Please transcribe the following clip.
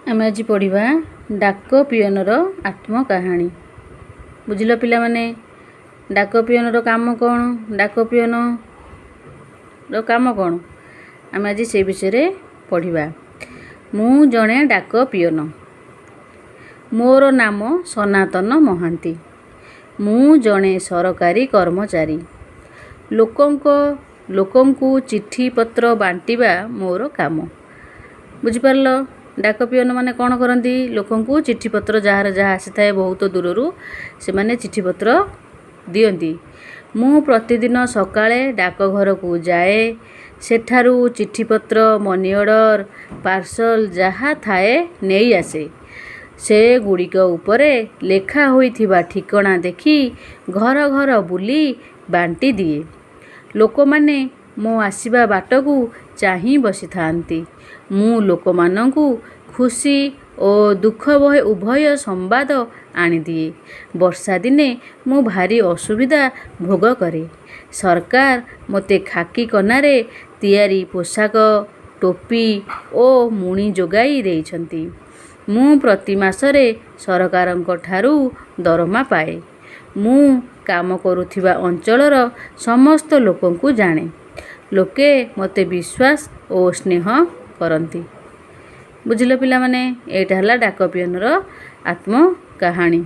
ଆମେ ଆଜି ପଢ଼ିବା ଡାକ ପିଅନର ଆତ୍ମକାହାଣୀ। ବୁଝିଲ ପିଲାମାନେ, ଡାକ ପିଅନର କାମ କ'ଣ? ଡାକ ପିଅନର କାମ କ'ଣ? ଆମେ ଆଜି ସେ ବିଷୟରେ ପଢ଼ିବା। ମୁଁ ଜଣେ ଡାକ ପିଅନ। ମୋର ନାମ ସନାତନ ମହାନ୍ତି। ମୁଁ ଜଣେ ସରକାରୀ କର୍ମଚାରୀ। ଲୋକଙ୍କୁ ଚିଠିପତ୍ର ବାଣ୍ଟିବା ମୋର କାମ। ବୁଝିପାରିଲ? ଡାକ ପିଅନ ମାନେ କ'ଣ କରନ୍ତି? ଲୋକଙ୍କୁ ଚିଠିପତ୍ର ଯାହାର ଯାହା ଆସିଥାଏ ବହୁତ ଦୂରରୁ, ସେମାନେ ଚିଠିପତ୍ର ଦିଅନ୍ତି। ମୁଁ ପ୍ରତିଦିନ ସକାଳେ ଡାକଘରକୁ ଯାଏ। ସେଠାରୁ ଚିଠିପତ୍ର, ମନି ଅର୍ଡ଼ର, ପାର୍ସଲ ଯାହା ଥାଏ ନେଇ ଆସେ। ସେଗୁଡ଼ିକ ଉପରେ ଲେଖା ହୋଇଥିବା ଠିକଣା ଦେଖି ଘର ଘର ବୁଲି ବାଣ୍ଟି ଦିଏ। ଲୋକମାନେ ମୋ ଆସିବା ବାଟକୁ ଚାହିଁ ବସିଥାନ୍ତି। ମୁଁ ଲୋକମାନଙ୍କୁ ଖୁସି ଓ ଦୁଃଖ ଉଭୟ ସମ୍ବାଦ ଆଣିଦିଏ। ବର୍ଷା ଦିନେ ମୁଁ ଭାରି ଅସୁବିଧା ଭୋଗ କରେ। ସରକାର ମୋତେ ଖାକି କନାରେ ତିଆରି ପୋଷାକ, ଟୋପି ଓ ମୁଣି ଯୋଗାଇ ଦେଇଛନ୍ତି। ମୁଁ ପ୍ରତି ମାସରେ ସରକାରଙ୍କଠାରୁ ଦରମା ପାଏ। ମୁଁ କାମ କରୁଥିବା ଅଞ୍ଚଳର ସମସ୍ତ ଲୋକଙ୍କୁ ଜାଣେ। ଲୋକେ ମୋତେ ବିଶ୍ୱାସ ଓ ସ୍ନେହ କରନ୍ତି। ବୁଝିଲ ପିଲାମାନେ, ଏଇଟା ହେଲା ଡାକ ପିଅନର ଆତ୍ମକାହାଣୀ।